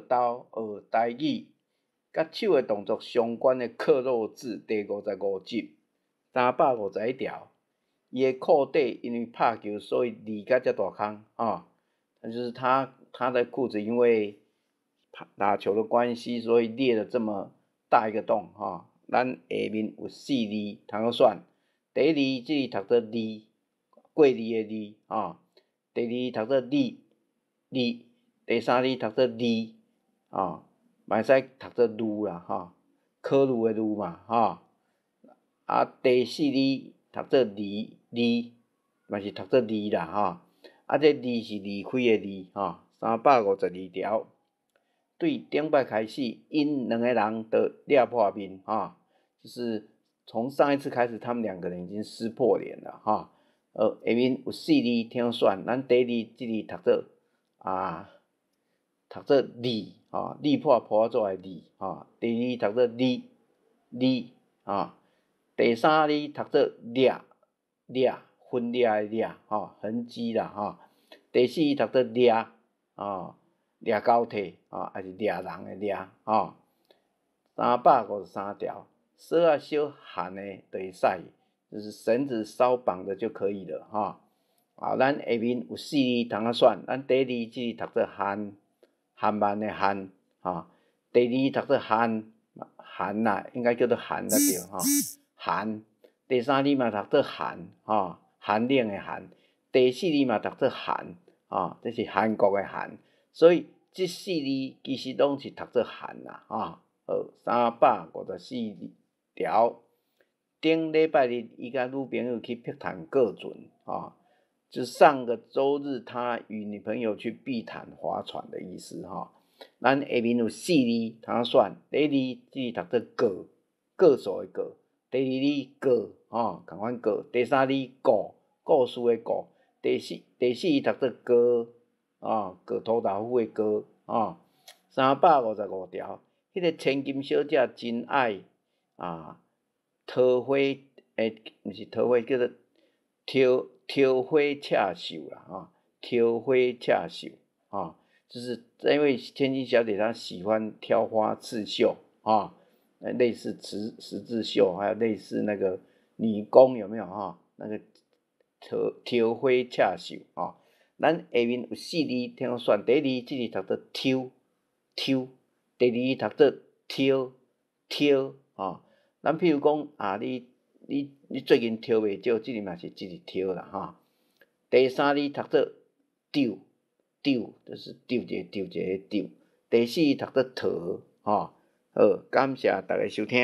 斗學台語，佮手的動作相關的克漏字第55集，351條。伊的褲底因為拍球，所以裂甲遮大空啊！就是他的褲子因為打球的關係，所以裂了這麼大一個洞哈。咱下面有四字通好選，第一字這字讀做離，過濾的濾啊。第二讀做理，理；第三字讀做離，啊，嘛會使讀做慮啦，吼，考慮的慮嘛，吼。啊，第四字讀做離，離，嘛是讀做離啦，吼。啊，這離是離開的離，吼。352條，對頂擺開始，𪜶兩个人就掠破面，吼，就是從上一次開始，他們兩個人已經撕破臉了，吼。下面有四字通選，咱第一字這字讀做啊，讀做離，吼，離破破做的離，吼。第二讀做理，理，啊。第三字讀做掠，掠，分掠的掠，吼，痕跡啦，吼。第四字讀做掠，啊，掠交替，啊，抑是掠人的掠，吼。353條，索仔小絚的就會使。就是繩子稍綁的就可以了，哈。啊，咱下面有四字通好選，咱第一字這字讀做限，限慢的限，哈。第二讀做寒，寒啦，應該叫做寒才對，吼。寒。第三字嘛讀做韓，吼，寒冷的寒。第四字嘛讀做韓，吼，這是韓國的韓。所以這四字其實攏是讀做韓啦，吼。好，354條。頂禮拜日，伊佮女朋友去碧潭過船，吼，就上個週日，他與女朋友去碧潭划船的意思，吼。咱下面有四字通選，第一字這字讀做過，過數的過；第二字過，吼，仝款過；第三字故，故事的故；第四字讀做高，啊，高塗豆腐的高，啊，355條，彼個千金小姐真愛啊。桃花，欸，毋是桃花，叫做挑挑花刺繡啦，吼，挑花刺繡，吼，就是因為千金小姐她喜歡挑花刺繡，吼，類似十字繡，還有類似那個女工有沒有哈？那個挑挑花刺繡，吼，咱下面有四字通選，第一字這字讀做抽抽，第二字讀做挑挑，吼。咱譬如講啊，你最近抽袂少，這個嘛是一直抽啦，吼。第三字讀做丟丟，就是丟一个丟一个丟。第四字讀做桃，吼。好，感謝大家收聽。